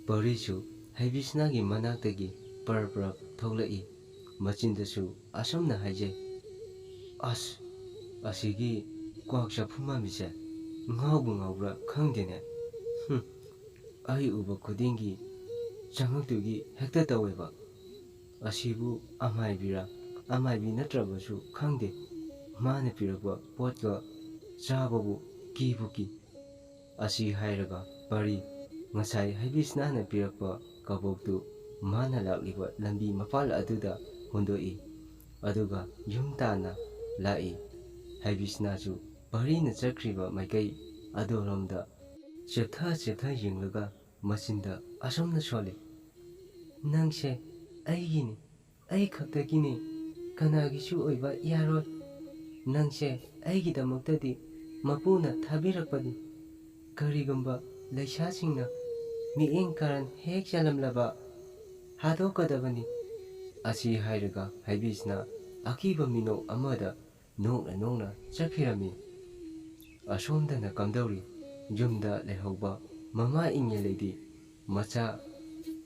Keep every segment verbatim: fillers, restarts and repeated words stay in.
ꯄꯔꯤꯁꯨ ꯍꯩꯕꯤꯁꯅꯥꯒꯤ ꯃꯅꯥꯛꯇꯒꯤ ꯄꯔꯞ ꯄꯔꯞ ꯊꯣꯛꯂꯛꯏ꯫ ꯃꯆꯤꯟꯗꯁꯨ ꯑꯁꯨꯝꯅ ꯍꯥꯏꯖꯩ, "ꯑꯁ, ꯑꯁꯤꯒꯤ ꯀ꯭ꯋꯥꯛ ꯆꯥꯐꯨ ꯃꯥꯟꯕꯤꯁꯦ ꯉꯥꯎꯕꯨ ꯉꯥꯎꯕ꯭ꯔꯥ ꯈꯪꯗꯦꯅꯦ꯫ ꯍꯨꯝ, ꯑꯩ ꯎꯕ ꯈꯨꯗꯤꯡꯒꯤ ꯆꯉꯛꯇꯨꯒꯤ ꯍꯦꯛꯇ ꯇꯧꯋꯦꯕ꯫ ꯑꯁꯤꯕꯨ ꯑꯃꯥꯏꯕꯤꯔꯥ, ꯑꯃꯥꯏꯕꯤ ꯅꯠꯇ꯭ꯔꯕꯁꯨ ꯈꯪꯗꯦ, ꯃꯥꯅ ꯄꯤꯔꯛꯄ ꯄꯣꯠꯀ ꯆꯥꯕꯕꯨ ꯀꯤꯕꯨ ꯀꯤ꯫" ꯑꯁꯤ ꯍꯥꯏꯔꯒ ꯄꯔꯤ ꯉꯁꯥꯏ ꯍꯩꯕꯤꯁꯅꯥꯅ ꯄꯤꯔꯛꯄ ꯀꯕꯣꯛꯇꯨ ꯃꯥꯅ ꯂꯥꯛꯂꯤꯕ ꯂꯝꯕꯤ ꯃꯄꯥꯜ ꯑꯗꯨꯗ ꯍꯨꯟꯗꯣꯛꯏ꯫ ꯑꯗꯨꯒ ꯌꯨꯝ ꯇꯥꯟꯅ ꯂꯥꯛꯏ꯫ ꯍꯩꯕꯤꯁꯅꯥꯁꯨ ꯄꯔꯤꯅ ꯆꯠꯈ꯭ꯔꯤꯕ ꯃꯥꯏꯀꯩ ꯑꯗꯨꯔꯣꯝꯗ ꯆꯦꯞꯊ ꯆꯦꯞꯊ ꯌꯦꯡꯂꯒ ꯃꯆꯤꯟꯗ ꯑꯁꯨꯝꯅ ꯁꯣꯜꯂꯤ, "ꯅꯪꯁꯦ ꯑꯩꯒꯤꯅꯤ, ꯑꯩ ꯈꯛꯇꯒꯤꯅꯤ, ꯀꯅꯥꯒꯤꯁꯨ ꯑꯣꯏꯕ ꯌꯥꯔꯣꯏ꯫ ꯅꯪꯁꯦ ꯑꯩꯒꯤꯗꯃꯛꯇꯗꯤ ꯃꯄꯨꯅ ꯊꯥꯕꯤꯔꯛꯄꯅꯤ꯫ ꯀꯔꯤꯒꯨꯝꯕ ꯂꯩꯁꯥꯁꯤꯡꯅ ꯃꯤꯠꯌꯦꯡ ꯀꯥꯔꯟ ꯍꯦꯛ ꯆꯜꯂꯝꯂꯕ ꯍꯥꯠꯇꯣꯛꯀꯗꯕꯅꯤ꯫" ꯑꯁꯤ ꯍꯥꯏꯔꯒ ꯍꯩꯕꯤꯁꯅ ꯑꯀꯤꯕ ꯃꯤꯅꯣꯛ ꯑꯃꯗ ꯅꯣꯛꯅ ꯅꯣꯛꯅ ꯆꯠꯈꯤꯔꯝꯃꯤ꯫ ꯑꯁꯣꯝꯗꯅ ꯀꯝꯗꯧꯔꯤ? ꯌꯨꯝꯗ ꯂꯩꯍꯧꯕ ꯃꯃꯥ ꯏꯉꯦꯂꯩꯗꯤ ꯃꯆꯥ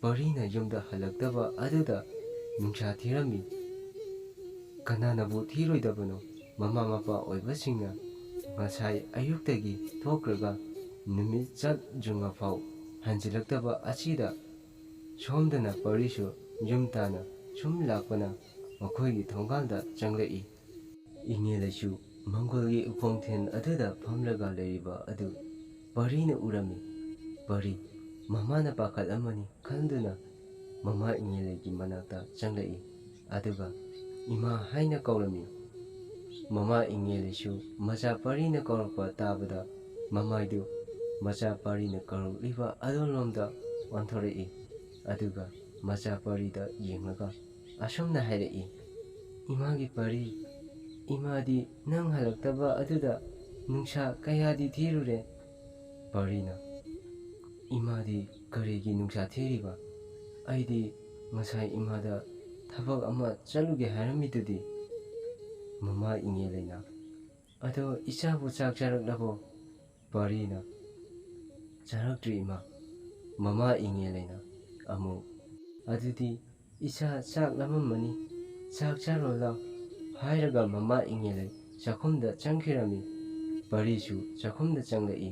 ꯄꯔꯤꯅ ꯌꯨꯝꯗ ꯍꯜꯂꯛꯇꯕ ꯑꯗꯨꯗ ꯅꯨꯡꯁꯥ ꯊꯤꯔꯝꯃꯤ꯫ ꯀꯅꯥꯅꯕꯨ ꯊꯤꯔꯣꯏꯗꯕꯅꯣ? ꯃꯃꯥ ꯃꯄꯥ ꯑꯣꯏꯕꯁꯤꯡꯅ ꯉꯁꯥꯏ ꯑꯌꯨꯛꯇꯒꯤ ꯊꯣꯛꯈ꯭ꯔꯒ ꯅꯨꯃꯤꯠ ꯆꯞ ꯌꯨꯡꯉꯐꯥꯎ ꯍꯟꯖꯤꯜꯂꯛꯇꯕ ꯑꯁꯤꯗ ꯁꯣꯝꯗꯅ ꯄꯔꯤꯁꯨ ꯌꯨꯝ ꯇꯥꯟꯅ ꯁꯨꯝ ꯂꯥꯛꯄꯅ ꯃꯈꯣꯏꯒꯤ ꯊꯣꯡꯒꯥꯜꯗ ꯆꯪꯂꯛꯏ꯫ ꯏꯉꯦꯂꯩꯁꯨ ꯃꯪꯒꯣꯜꯒꯤ ꯎꯈꯣꯡꯊꯦꯟ ꯑꯗꯨꯗ ꯐꯝꯂꯒ ꯂꯩꯔꯤꯕ ꯑꯗꯨ ꯄꯔꯤꯅ ꯎꯔꯝꯃꯤ꯫ ꯄꯔꯤ ꯃꯃꯥꯅ ꯄꯥꯈꯠꯂꯝꯃꯅꯤ ꯈꯟꯗꯨꯅ ꯃꯃꯥ ꯏꯉꯦꯂꯩꯒꯤ ꯃꯅꯥꯛꯇ ꯆꯪꯂꯛꯏ꯫ ꯑꯗꯨꯒ "ꯏꯃꯥ" ꯍꯥꯏꯅ ꯀꯧꯔꯝꯃꯤ꯫ ꯃꯃꯥ ꯏꯉꯦꯂꯩꯁꯨ ꯃꯆꯥ ꯄꯔꯤꯅ ꯀꯧꯔꯛꯄ ꯇꯥꯕꯗ ꯃꯃꯥꯏꯗꯨ ꯃꯆꯥ ꯄꯔꯤꯅ ꯀꯧꯔꯛꯂꯤꯕ ꯑꯗꯣꯝꯂꯣꯝꯗ ꯑꯣꯟꯊꯣꯔꯛꯏ꯫ ꯑꯗꯨꯒ ꯃꯆꯥ ꯄꯔꯤꯗ ꯌꯦꯡꯂꯒ ꯑꯁꯨꯝꯅ ꯍꯥꯏꯔꯛꯏ, "ꯏꯃꯥꯒꯤ ꯄꯔꯤ, ꯏꯃꯥꯗꯤ ꯅꯪ ꯍꯜꯂꯛꯇꯕ ꯑꯗꯨꯗ ꯅꯨꯡꯁꯥ ꯀꯌꯥꯗꯤ ꯊꯤꯔꯨꯔꯦ꯫" ꯄꯔꯤꯅ, "ꯏꯃꯥꯗꯤ ꯀꯔꯤꯒꯤ ꯅꯨꯡꯁꯥ ꯊꯤꯔꯤꯕ? ꯑꯩꯗꯤ ꯉꯁꯥꯏ ꯏꯃꯥꯗ ꯊꯕꯛ ꯑꯃ ꯆꯠꯂꯨꯒꯦ ꯍꯥꯏꯔꯝꯃꯤꯗꯨꯗꯤ?" ꯃꯃꯥ ꯏꯉꯦꯂꯩꯅ, "ꯑꯗꯣ ꯏꯆꯥꯕꯨ ꯆꯥꯛ ꯆꯥꯔꯛꯂꯕꯣ?" ꯄꯔꯤꯅ, "ꯆꯥꯔꯛꯇ꯭ꯔꯤ ꯏꯃꯥ꯫ ꯃꯃꯥ ꯏꯉꯦꯜꯂꯩꯅ ꯑꯃꯨꯛ, "ꯑꯗꯨꯗꯤ ꯏꯆꯥ ꯆꯥꯛ ꯂꯥꯝꯃꯝꯃꯅꯤ, ꯆꯥꯛ ꯆꯥꯔꯣ ꯂꯥꯎ" ꯍꯥꯏꯔꯒ ꯃꯃꯥ ꯏꯉꯦꯜꯂꯩ ꯆꯥꯛꯈꯨꯝꯗ ꯆꯪꯈꯤꯔꯝꯃꯤ꯫ ꯄꯔꯤꯁꯨ ꯆꯥꯛꯈꯨꯝꯗ ꯆꯪꯂꯛꯏ꯫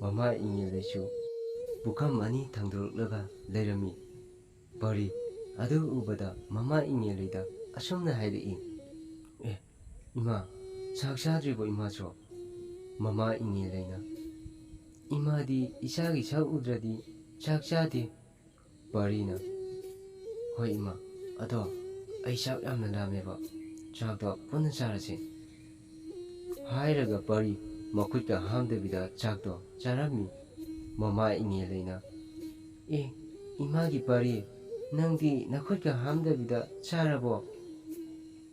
ꯃꯃꯥ ꯏꯉꯦꯜꯂꯩꯁꯨ ꯄꯨꯈꯝ ꯑꯅꯤ ꯊꯥꯡꯗꯣꯔꯛꯂꯒ ꯂꯩꯔꯝꯃꯤ꯫ ꯄꯔꯤ ꯑꯗꯨ ꯎꯕꯗ ꯃꯃꯥ ꯏꯉꯦꯜꯂꯩꯗ ꯑꯁꯨꯝꯅ ꯍꯥꯏꯔꯛꯏ, "ꯑꯦ, ꯏꯃꯥ, ꯆꯥꯛ ꯆꯥꯗ꯭ꯔꯤꯕꯣ ꯏꯃꯥꯁꯨ?" ꯃꯃꯥ ꯏꯉꯦꯜꯂꯩꯅ, "ꯏꯃꯥꯗꯤ ꯏꯆꯥꯒꯤ ꯁꯛ ꯎꯗ꯭ꯔꯗꯤ ꯆꯥꯛ ꯆꯥꯗꯦ"꯫ ꯄꯔꯤꯅ, "ꯍꯣꯏ ꯏꯃꯥ, ꯑꯗꯣ ꯑꯩ ꯆꯥꯛ ꯌꯥꯝꯅ ꯂꯥꯝꯃꯦꯕ, ꯆꯥꯛꯇꯣ ꯄꯨꯟꯅ ꯆꯥꯔꯁꯦ" ꯍꯥꯏꯔꯒ ꯄꯔꯤ ꯃꯈꯨꯠꯀ ꯍꯥꯝꯗꯕꯤꯗ ꯆꯥꯛꯇꯣ ꯆꯥꯔꯝꯃꯤ꯫ ꯃꯃꯥ ꯏꯉꯦꯜꯂꯩꯅ, "ꯑꯦ, ꯏꯃꯥꯒꯤ ꯄꯔꯤ, ꯅꯪꯗꯤ ꯅꯈꯨꯠꯀ ꯍꯥꯝꯗꯕꯤꯗ ꯆꯥꯔꯕꯣ?"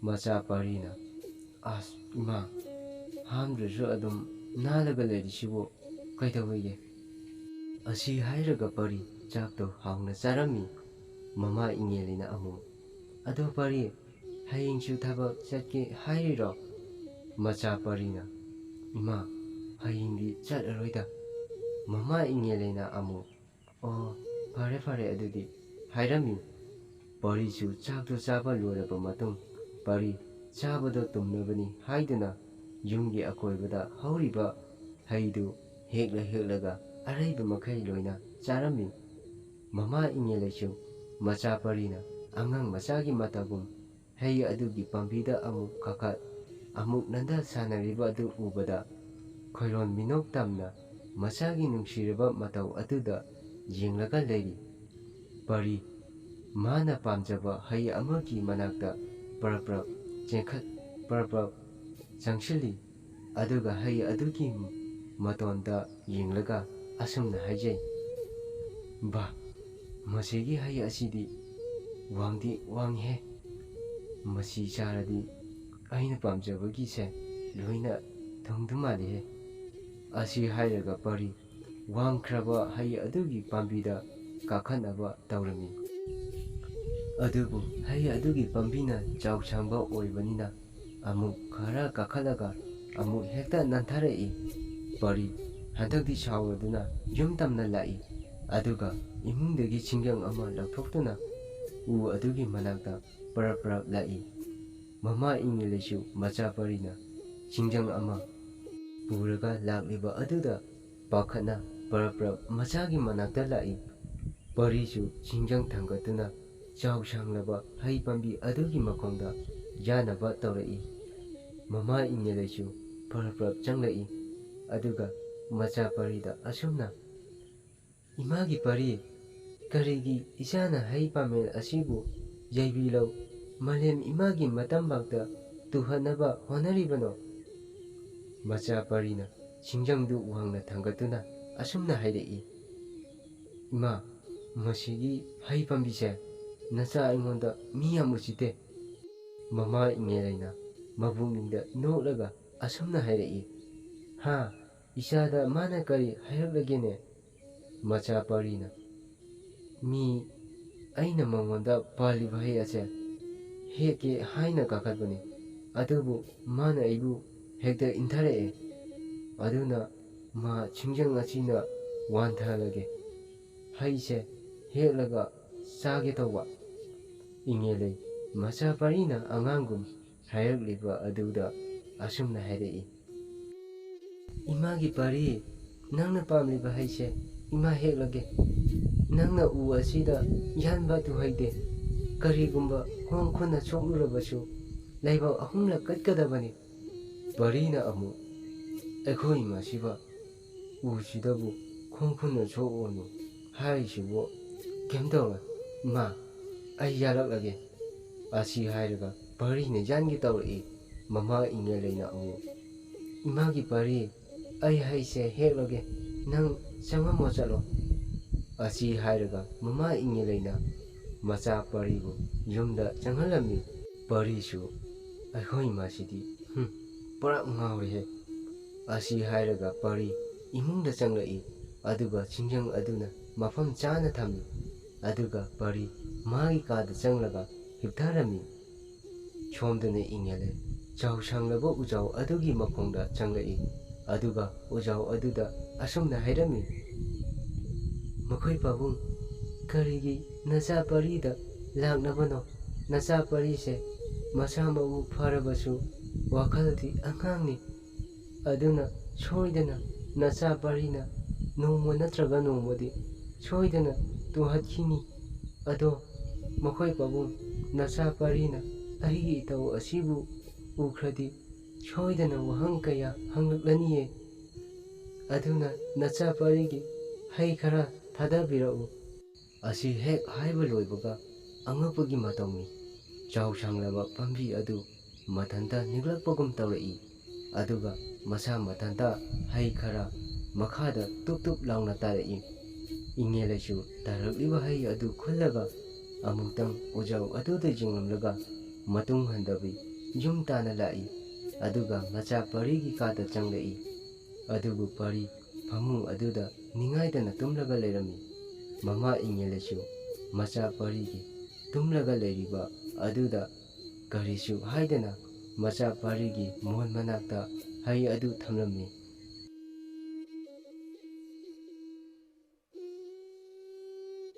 ꯃꯆꯥ ꯄꯔꯤꯅ, "ꯑꯁ, ꯏꯃꯥ, ꯍꯥꯝꯗ꯭ꯔꯁꯨ ꯑꯗꯨꯝ ꯅꯥꯜꯂꯒ ꯂꯩꯔꯤꯁꯤꯕꯨ ꯀꯩꯗꯧꯋꯦꯒꯦ?" ꯑꯁꯤ ꯍꯥꯏꯔꯒ ꯄꯔꯤ ꯆꯥꯛꯇꯣ ꯍꯥꯎꯅ ꯆꯥꯔꯝꯃꯤ꯫ ꯃꯃꯥ ꯏꯉꯦꯜꯂꯩꯅ ꯑꯃꯨꯛ, "ꯑꯗꯣ ꯄꯔꯤ, ꯍꯌꯦꯡꯁꯨ ꯊꯕꯛ ꯆꯠꯀꯦ ꯍꯥꯏꯔꯤꯔꯣ?" ꯃꯆꯥ ꯄꯔꯤꯅ, "ꯏꯃꯥ, ꯍꯌꯦꯡꯗꯤ ꯆꯠꯂꯔꯣꯏꯗ"꯫ ꯃꯃꯥ ꯏꯉꯦꯜꯂꯩꯅ ꯑꯃꯨꯛ, "ꯑꯣ, ꯐꯔꯦ ꯐꯔꯦ ꯑꯗꯨꯗꯤ" ꯍꯥꯏꯔꯝꯃꯤ꯫ ꯄꯔꯤꯁꯨ ꯆꯥꯛꯇꯨ ꯆꯥꯕ ꯂꯣꯏꯔꯕ ꯃꯇꯨꯡ, ꯄꯔꯤ ꯆꯥꯕꯗꯣ ꯇꯨꯝꯅꯕꯅꯤ ꯍꯥꯏꯗꯨꯅ ꯌꯨꯝꯒꯤ ꯑꯀꯣꯏꯕꯗ ꯍꯧꯔꯤꯕ ꯍꯩꯗꯨ ꯍꯦꯛꯂ ꯍꯦꯛꯂꯒ ꯑꯔꯩꯕ ꯃꯈꯩ ꯂꯣꯏꯅ ꯆꯥꯔꯝꯃꯤ꯫ ꯃꯃꯥ ꯏꯉꯦꯜꯂꯩꯁꯨ ꯃꯆꯥ ꯄꯔꯤꯅ ꯑꯉꯥꯡ ꯃꯆꯥꯒꯤ ꯃꯇꯧꯒꯨꯝ ꯍꯩ ꯑꯗꯨꯒꯤ ꯄꯥꯝꯕꯤꯗ ꯑꯃꯨꯛ ꯀꯥꯈꯠ, ꯑꯃꯨꯛ ꯅꯟꯗ ꯁꯥꯟꯅꯔꯤꯕ ꯑꯗꯨ ꯎꯕꯗ, ꯈꯣꯏꯔꯣꯟ ꯃꯤꯅꯣꯛ ꯇꯝꯅ ꯃꯆꯥꯒꯤ ꯅꯨꯡꯁꯤꯔꯕ ꯃꯇꯧ ꯑꯗꯨꯗ ꯌꯦꯡꯂꯒ ꯂꯩꯔꯤ꯫ ꯄꯔꯤ, ꯃꯥꯅ ꯄꯥꯝꯖꯕ ꯍꯩ ꯑꯃꯒꯤ ꯃꯅꯥꯛꯇ ꯄꯔꯞ ꯄꯔꯞ ꯆꯦꯟꯈꯠ, ꯄꯔꯞ ꯄꯔꯞ ꯆꯪꯁꯤꯜꯂꯤ꯫ ꯑꯗꯨꯒ ꯍꯩ ꯑꯗꯨꯒꯤ ꯃꯇꯣꯟꯗ ꯌꯦꯡꯂꯒ ꯑꯁꯨꯝꯅ ꯍꯥꯏꯖꯩ, "ꯕꯥ, ꯃꯁꯤꯒꯤ ꯍꯩ ꯑꯁꯤꯗꯤ ꯋꯥꯡꯗꯤ ꯋꯥꯡꯉꯤꯍꯦ꯫ ꯃꯁꯤ ꯆꯥꯔꯗꯤ ꯑꯩꯅ ꯄꯥꯝꯖꯕꯒꯤꯁꯦ ꯂꯣꯏꯅ ꯊꯨꯡꯗꯨ ꯃꯥꯜꯂꯤꯍꯦ"꯫ ꯑꯁꯤ ꯍꯥꯏꯔꯒ ꯄꯔꯤ ꯋꯥꯡꯈ꯭ꯔꯕ ꯍꯩ ꯑꯗꯨꯒꯤ ꯄꯥꯝꯕꯤꯗ ꯀꯥꯈꯠꯅꯕ ꯇꯧꯔꯝꯃꯤ꯫ ꯑꯗꯨꯕꯨ ꯍꯩ ꯑꯗꯨꯒꯤ ꯄꯥꯝꯕꯤꯅ ꯆꯥꯎꯁꯥꯡꯕ ꯑꯣꯏꯕꯅꯤꯅ ꯑꯃꯨꯛ ꯈꯔ ꯀꯥꯈꯠꯂꯒ ꯑꯃꯨꯛ ꯍꯦꯛꯇ ꯅꯟꯊꯔꯛꯏ꯫ ꯄꯔꯤ ꯍꯟꯗꯛꯇꯤ ꯁꯥꯎꯔꯗꯨꯅ ꯌꯨꯝ ꯇꯝꯅ ꯂꯥꯛꯏ꯫ ꯑꯗꯨꯒ ꯏꯃꯨꯡꯗꯒꯤ ꯁꯤꯡꯖꯪ ꯑꯃ ꯂꯧꯊꯣꯛꯇꯨꯅ ꯎ ꯑꯗꯨꯒꯤ ꯃꯅꯥꯛꯇ ꯄꯔꯞ ꯄꯔꯞ ꯂꯥꯛꯏ꯫ ꯃꯃꯥ ꯏꯉꯦꯂꯩꯁꯨ ꯃꯆꯥ ꯄꯔꯤꯅ ꯁꯤꯡꯖꯪ ꯑꯃ ꯄꯨꯔꯒ ꯂꯥꯛꯂꯤꯕ ꯑꯗꯨꯗ ꯄꯥꯈꯠꯅ ꯄꯔꯞ ꯄꯔꯞ ꯃꯆꯥꯒꯤ ꯃꯅꯥꯛꯇ ꯂꯥꯛꯏ꯫ ꯄꯔꯤꯁꯨ ꯁꯤꯡꯖꯪ ꯊꯥꯡꯒꯠꯇꯨꯅ ꯆꯥꯎ ꯁꯥꯡꯂꯕ ꯍꯩ ꯄꯥꯝꯕꯤ ꯑꯗꯨꯒꯤ ꯃꯈꯣꯡꯗ ꯌꯥꯅꯕ ꯇꯧꯔꯛꯏ꯫ ꯃꯃꯥ ꯏꯉꯦꯂꯩꯁꯨ ꯄꯔꯞ ꯄꯔꯞ ꯆꯪꯂꯛꯏ꯫ ꯑꯗꯨꯒ ꯃꯆꯥ ꯄꯔꯤꯗ ꯑꯁꯨꯝꯅ, "ꯏꯃꯥꯒꯤ ꯄꯔꯤ, ꯀꯔꯤꯒꯤ ꯏꯆꯥꯅ ꯍꯩ ꯄꯥꯝꯕꯤ ꯑꯁꯤꯕꯨ ꯌꯩꯕꯤꯂꯧ, ꯃꯥꯂꯦꯝ ꯏꯃꯥꯒꯤ ꯃꯇꯝꯕꯥꯛꯇ ꯇꯨꯍꯠꯅꯕ ꯍꯣꯠꯅꯔꯤꯕꯅꯣ?" ꯃꯆꯥ ꯄꯔꯤꯅ ꯁꯤꯡꯖꯪꯗꯨ ꯋꯥꯡꯅ ꯊꯥꯡꯒꯠꯇꯨꯅ ꯑꯁꯨꯝꯅ ꯍꯥꯏꯔꯛꯏ, "ꯏꯃꯥ, ꯃꯁꯤꯒꯤ ꯍꯩ ꯄꯥꯝꯕꯤꯁꯦ ꯅꯆꯥ ꯑꯩꯉꯣꯟꯗ ꯃꯤ ꯌꯥꯝ ꯎꯁꯤꯠꯇꯦ꯫" ꯃꯃꯥ ꯏꯉꯦꯂꯩꯅ ꯃꯄꯨꯛꯅꯤꯡꯗ ꯅꯣꯛꯂꯒ ꯑꯁꯨꯝꯅ ꯍꯥꯏꯔꯛꯏ, "ꯍꯥ, ꯏꯆꯥꯗ ꯃꯥꯅ ꯀꯔꯤ ꯍꯥꯏꯔꯛꯂꯒꯦꯅꯦ?" ꯃꯆꯥ ꯄꯔꯤꯅ, "ꯃꯤ ꯑꯩꯅ ꯃꯉꯣꯟꯗ ꯄꯥꯜꯂꯤꯕ ꯍꯩ ꯑꯁꯦ ꯍꯦꯛꯀꯦ ꯍꯥꯏꯅ ꯀꯥꯈꯠꯄꯅꯤ, ꯑꯗꯨꯕꯨ ꯃꯥꯅ ꯑꯩꯕꯨ ꯍꯦꯛꯇ ꯏꯟꯊꯔꯛꯑꯦ꯫ ꯑꯗꯨꯅ ꯃꯥ ꯁꯤꯡꯖꯪ ꯑꯁꯤꯅ ꯋꯥꯟꯊꯍꯜꯂꯒꯦ꯫ ꯍꯩꯁꯦ ꯍꯦꯛꯂꯒ ꯆꯥꯒꯦ ꯇꯧꯕ꯫" ꯏꯉꯦꯂꯩ ꯃꯆꯥ ꯄꯔꯤꯅ ꯑꯉꯥꯡꯒꯨꯝ ꯍꯥꯏꯔꯛꯂꯤꯕ ꯑꯗꯨꯗ ꯑꯁꯨꯝꯅ ꯍꯥꯏꯔꯛꯏ, "ꯏꯃꯥꯒꯤ ꯄꯔꯤ, ꯅꯪꯅ ꯄꯥꯝꯂꯤꯕ ꯍꯩꯁꯦ ꯏꯃꯥ ꯍꯦꯛꯂꯒꯦ꯫ ꯅꯪꯅ ꯎ ꯑꯁꯤꯗ ꯌꯥꯟꯕ ꯇꯨꯍꯩꯗꯦ꯫ ꯀꯔꯤꯒꯨꯝꯕ ꯈꯣꯡ ꯈꯨꯠꯅ ꯁꯣꯛꯂꯨꯔꯕꯁꯨ ꯂꯩꯕꯥꯛ ꯑꯍꯨꯝꯂꯛ ꯀꯠꯀꯗꯕꯅꯤ꯫" ꯄꯔꯤꯅ ꯑꯃꯨꯛ, "ꯑꯩꯈꯣꯏ ꯏꯃꯥꯁꯤꯕ ꯎꯁꯤꯗꯕꯨ ꯈꯣꯡ ꯈꯨꯠꯅ ꯁꯣꯛꯑꯣꯅꯨ ꯍꯥꯏꯔꯤꯁꯤꯕꯨ ꯀꯩꯝ ꯇꯧꯔꯣꯏ꯫ ꯃꯥ, ꯑꯩ ꯌꯥꯜꯂꯛꯂꯒꯦ꯫" ꯑꯁꯤ ꯍꯥꯏꯔꯒ ꯄꯔꯤꯅ ꯌꯥꯟꯒꯦ ꯇꯧꯔꯛꯏ꯫ ꯃꯃꯥ ꯏꯉꯦꯂꯩꯅ ꯑꯃꯨꯛ, "ꯏꯃꯥꯒꯤ ꯄꯔꯤ, ꯑꯩ ꯍꯩꯁꯦ ꯍꯦꯛꯂꯒꯦ, ꯅꯪ ꯆꯪꯉꯝꯃꯣ ꯆꯠꯂꯣ꯫" ꯑꯁꯤ ꯍꯥꯏꯔꯒ ꯃꯃꯥ ꯏꯉꯦꯂꯩꯅ ꯃꯆꯥ ꯄꯔꯤꯕꯨ ꯌꯨꯝꯗ ꯆꯪꯍꯜꯂꯝꯃꯤ꯫ ꯄꯔꯤꯁꯨ, "ꯑꯩꯈꯣꯏ ꯏꯃꯥꯁꯤꯗꯤ, ꯍꯨꯝ, ꯄꯨꯔꯥ ꯉꯥꯎꯔꯦꯍꯦ꯫" ꯑꯁꯤ ꯍꯥꯏꯔꯒ ꯄꯔꯤ ꯏꯃꯨꯡꯗ ꯆꯪꯂꯛꯏ꯫ ꯑꯗꯨꯒ ꯁꯤꯡꯖꯪ ꯑꯗꯨꯅ ꯃꯐꯝ ꯆꯥꯅ ꯊꯝꯃꯤ꯫ ꯑꯗꯨꯒ ꯄꯔꯤ ꯃꯥꯒꯤ ꯀꯥꯗ ꯆꯪꯂꯒ ꯍꯤꯞꯊꯔꯝꯃꯤ꯫ ꯁꯣꯝꯗꯅ ꯏꯉꯦꯂꯩ ꯆꯥꯎ ꯁꯥꯡꯂꯕ ꯎꯖꯥꯎ ꯑꯗꯨꯒꯤ ꯃꯈꯣꯡꯗ ꯆꯪꯂꯛꯏ꯫ ꯑꯗꯨꯒ ꯎꯖꯥꯎ ꯑꯗꯨꯗ ꯑꯁꯨꯝꯅ ꯍꯥꯏꯔꯝꯃꯤ, "ꯃꯈꯣꯏ ꯄꯥꯕꯨꯡ, ꯀꯔꯤꯒꯤ ꯅꯆꯥ ꯄꯔꯤꯗ ꯂꯥꯛꯅꯕꯅꯣ? ꯅꯆꯥ ꯄꯔꯤꯁꯦ ꯃꯁꯥ ꯃꯎ ꯐꯔꯕꯁꯨ ꯋꯥꯈꯜꯗꯤ ꯑꯉꯥꯡꯅꯤ꯫ ꯑꯗꯨꯅ ꯁꯣꯏꯗꯅ ꯅꯆꯥ ꯄꯔꯤꯅ ꯅꯣꯡꯃ ꯅꯠꯇ꯭ꯔꯒ ꯅꯣꯡꯃꯗꯤ ꯁꯣꯏꯗꯅ ꯇꯨꯍꯠꯈꯤꯅꯤ꯫ ꯑꯗꯣ ꯃꯈꯣꯏ ꯄꯥꯕꯨꯡ, ꯅꯆꯥ ꯄꯔꯤꯅ ꯑꯩꯒꯤ ꯏꯇꯧ ꯑꯁꯤꯕꯨ ꯎꯈ꯭ꯔꯗꯤ ꯁꯣꯏꯗꯅ ꯋꯥꯍꯪ ꯀꯌꯥ ꯍꯪꯂꯛꯂꯅꯤꯌꯦ꯫ ꯑꯗꯨꯅ ꯅꯆꯥ ꯄꯔꯤꯒꯤ ꯍꯩ ꯈꯔ ꯊꯥꯗꯕꯤꯔꯛꯎ"꯫ ꯑꯁꯤ ꯍꯦꯛ ꯍꯥꯏꯕ ꯂꯣꯏꯕꯒ ꯑꯉꯛꯄꯒꯤ ꯃꯇꯧꯅꯤ꯫ ꯆꯥꯎ ꯁꯥꯡꯂꯕ ꯄꯥꯝꯕꯤ ꯑꯗꯨ ꯃꯊꯟꯇ ꯅꯤꯛꯂꯛꯄꯒꯨꯝ ꯇꯧꯔꯛꯏ꯫ ꯑꯗꯨꯒ ꯃꯁꯥ ꯃꯊꯟꯇ ꯍꯩ ꯈꯔ ꯃꯈꯥꯗ ꯇꯨꯞ ꯇꯨꯞ ꯂꯥꯎꯅ ꯇꯥꯔꯛꯏ꯫ ꯏꯉꯦꯜ ꯂꯩꯁꯨ ꯇꯥꯔꯛꯂꯤꯕ ꯍꯩ ꯑꯗꯨ ꯈꯨꯜꯂꯒ ꯑꯃꯨꯛꯇꯪ ꯎꯖꯥꯎ ꯑꯗꯨꯗ ꯌꯦꯡꯂꯝꯂꯒ ꯃꯇꯨꯡ ꯍꯟꯗꯕꯤ ꯌꯨꯝ ꯇꯥꯅ ꯂꯥꯛꯏ꯫ ꯑꯗꯨꯒ ꯃꯆꯥ ꯄꯔꯤꯒꯤ ꯀꯥꯗ ꯆꯪꯂꯛꯏ꯫ ꯑꯗꯨꯕꯨ ꯄꯔꯤ ꯐꯃꯨꯡ ꯑꯗꯨꯗ ꯅꯤꯡꯉꯥꯏꯗꯅ ꯇꯨꯝꯂꯒ ꯂꯩꯔꯝꯃꯤ꯫ ꯃꯃꯥ ꯏꯉꯦꯜ ꯂꯩꯁꯨ ꯃꯆꯥ ꯄꯔꯤꯒꯤ ꯇꯨꯝꯂꯒ ꯂꯩꯔꯤꯕ ꯑꯗꯨꯗ ꯀꯔꯤꯁꯨ ꯍꯥꯏꯗꯅ ꯃꯆꯥ ꯄꯔꯤꯒꯤ ꯃꯣꯟ ꯃꯅꯥꯛꯇ ꯍꯩ ꯑꯗꯨ ꯊꯝꯂꯝꯃꯤ꯫